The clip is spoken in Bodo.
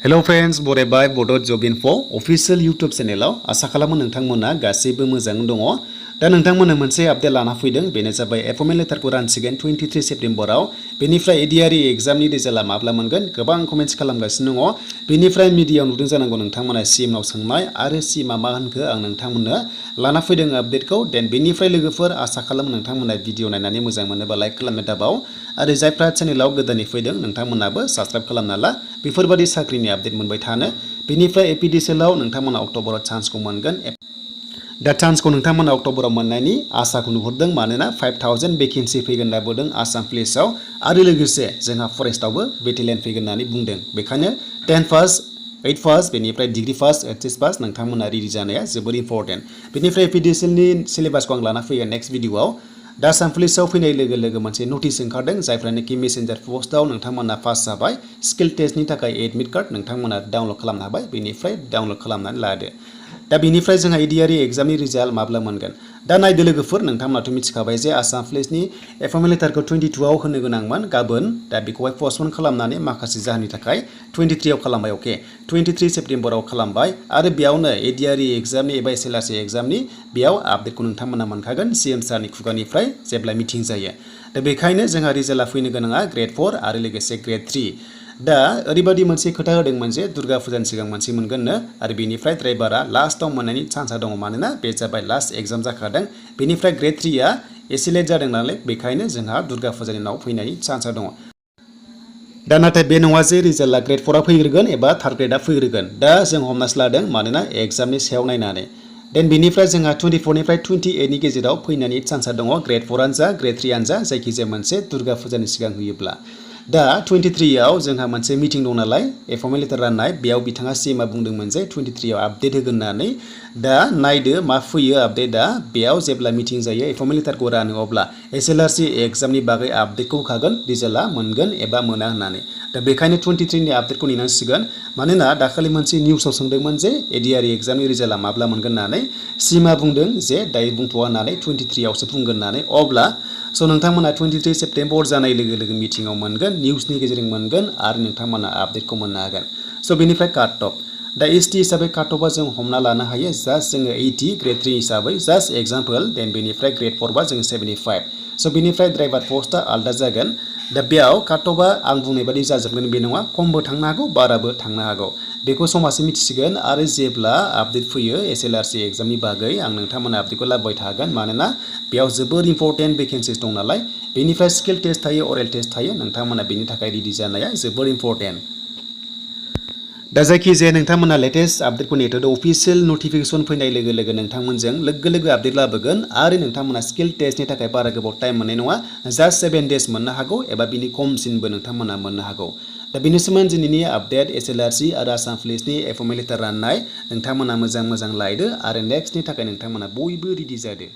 Hello friends, बरायबाय बड' जब इनफो अफिशियल YouTube चेनेलाव आसा खालामो नोंथांमोना गासैबो मोजां दङ। दा नोंथांमोननो मोनसे आपडेट लाना फैदों, बेनो जाबाय एपइन्टमेन्ट लेटारखौ रानसिगोन 23 सेप्टेम्बराव। बेनिफ्राय एडिआरइ एग्जामनि रिजाल्टआ माब्ला मोनगोन गोबां कमेन्ट्स खालामगासिनो दङ। बेनिफ्राय मिडियायाव नुदों जानांगौ नोंथांमोना सिएमनाव सोंनाय आरो सिएमआ मा होनखो आं नोंथांमोननो लाना फैदों आपडेटखौ। देन बेनिफ्राय लोगोफोर आसा खालामो नोंथांमोना भिडिअ नायनानै मोजां मोनोबा लाइक खालामनो दाबाव आरो जायफ्रा चेनेलाव गोदानै फैदों नोंथांमोनाबो साबस्क्राइब खालामना ला बेफोरबायदि साख्रिनि आपडेट मोनबाय थानो। बेनिफ्राय एपिडिसिएलआव नोंथांमोना अक्ट'बराव चान्सखौ मोनगोन। दा चान्सखौ नोंथांमोना अक्ट'बराव मोननायनि आसाखौ नुहुरदों, मानोना 5000 भेकेन्सि फैगोन होनना बुंदों आसाम पुलिसाव आरो लोगोसे जोंहा फरेस्टआवबो बेटेलियन फैगोन होननानै बुंदों। बेखायनो 10 पास 8 पास बेनिफ्राय डिग्री पास एचएस पास नोंथांमोना रेडि जानाया जोबोर इम्परटेन्ट। बेनिफ्राय एपिडिसिएलनि सिलेबासखौ आं लाना फैगोन नेक्स्ट भिडिअआव। दा आसाम पुलिसाव फैनाय लोगो लोगो मोनसे नटिस ओंखारदों, जायफ्रानोखि मेसेन्जार पस्टआव नोंथांमोना पास जाबाय स्किल टेस्टनि थाखाय एडमिट कार्ड नोंथांमोना डाउनलड खालामनो हाबाय। बेनिफ्राय डाउनलड खालामनानै लादो। दा बेनिफ्राय जोंहा एडिआरइ एग्जामनि रिजाल्ट माब्ला मोनगोन। दा नायदो लोगोफोर, नोंथांमोनाथ' मिथिखाबाय जे आसाम पुलिसनि एपइन्टमेन्ट लेटारखौ 22आव होनो गोनांमोन गाबोन। दा बेखौहाय पस्टपन खालामनानै माखासे जाहोननि थाखाय 23आव खालामबाय। अके 23 सेप्टेम्बराव खालामबाय आरो बेयावनो एडिआरइ एग्जामनि एबा एसएलआरसि एग्जामनि बेयाव आपडेटखौ नोंथांमोना मोनखागोन सिएम सारनि खुगानिफ्राय जेब्ला मिटिं जायो। दा बेखायनो जोंहा रिजाल्टआ फैनो गोनाङा ग्रेड 4 आरो लोगोसे ग्रेड 3। दा ओरैबायदि मोनसे खोथा होदोंमोन जे दुर्गा फुजानि सिगां मोनसे मोनगोननो आरो बेनिफ्राय ड्राइभारा लास्टआव मोननायनि चान्सआ दङ, मानोना बे जाबाय लास्ट एग्जाम जाखादों। बेनिफ्राय ग्रेड 3आ एसे लेट जादों नालाय बेखायनो जोंहा दुर्गा फुजानि उनाव फैनायनि चान्सआ दङ। दा नाथाय बे नङा जे रिजाल्टआ ग्रेड 4आ फैग्रोगोन एबा थार्ड ग्रेडआ फैग्रोगोन। दा जों हमनासो लादों, मानोना एग्जामनि सायाव नायनानै। देन बेनिफ्राय जोंहा 24निफ्राय 28नि गेजेराव फैनायनि चान्सआ दङ, ग्रेड 4आनो जा ग्रेड 3आनो जा जायखिजाया मोनसे दुर्गा फुजानि सिगां होयोब्ला। दा 23आव जोंहा मोनसे मिटिं दं नालाय एपइन्टमेन्ट लेटार राननाय, बेयाव बिथाङा सिएमआ बुंदोंमोन जे 23आव आपडेट होगोन होननानै। दा नायदो मा फैयो आपडेटआ। बेयाव जेब्ला मिटिं जायो एपइन्टमेन्ट लेटारखौ रानो अब्ला एसएलआरसि एग्जामनि बागै आपडेटखौ होखागोन, रिजाल्टआ मोनगोन एबा मोना होननानै। दा बेखायनो 23नि आपडेटखौ नेनांसिगोन, मानोना दाखालि मोनसे निउसाव सोंदोंमोन जे एडिआरइ एग्जामनि रिजाल्टआ माब्ला मोनगोन होननानै। सिएमआ बुंदों जे दायो बुंथ'वा होननानै 23आवसो बुंगोन होननानै। अब्ला नोंथांमोना 23 सेप्टेम्बर जानाय लोगो लोगो मिटिंआव मोनगोन, निउसनि गेजेरजों मोनगोन आरो नोंथांमोना आपडेटखौ मोननो हागोन। बेनिफ्राय काट अफ। दा एसटि हिसाबै काट अफआ जों हमना लानो हायो जास्ट जोङो 80 ग्रेड 3 हिसाबै जास्ट एग्जाम्पल। देन बेनिफ्राय ग्रेड 4बा जों 75। बेनिफ्राय ड्राइभार पस्टआ आलादा जागोन। दा बेयाव काट अफआ आं बुंनाय बादि जाजोबगोन बे नङा, खमबो थांनो हागौ बाराबो थांनो हागौ। बेखौ समासो मिथिसिगोन आरो जेब्ला आपडेट फैयो एसएलआरसि एग्जामनि बागै आं नोंथांमोना आपडेटखौ लाबोबाय थागोन, मानोना बेयाव जोबोर इम्परटेन्ट भेकेन्सिस दं नालाय। बेनिफ्राय स्किल टेस्ट थायो, अरेल टेस्ट थायो, नोंथांमोना बेनि थाखाय रेडि जानाया जोबोर इम्परटेन्ट। दा जायखिजाया नोंथांमोना लेटेस्ट आपडेटखौ नेथ'दो। अफिशियेल नटिफिकेसन फैनाय लोगो लोगो नोंथांमोनजों लोगो लोगो आपडेट लाबोगोन आरो नोंथांमोना स्किल टेस्टनि थाखाय बारा गोबाव टाइम मोननाय नङा, जास्ट 7 डेज मोननो हागौ एबा बिनि खमसिनबो नोंथांमोना मोननो हागौ। दा बेनिसोमोन दिनैनि आपडेट एसएलआरसि आरो आसाम पुलिसनि एपइन्टमेन्ट लेटार राननाय। नोंथांमोना मोजां लायदो आरो नेक्स्टनि थाखाय नोंथांमोना बयबो रेडि जादो।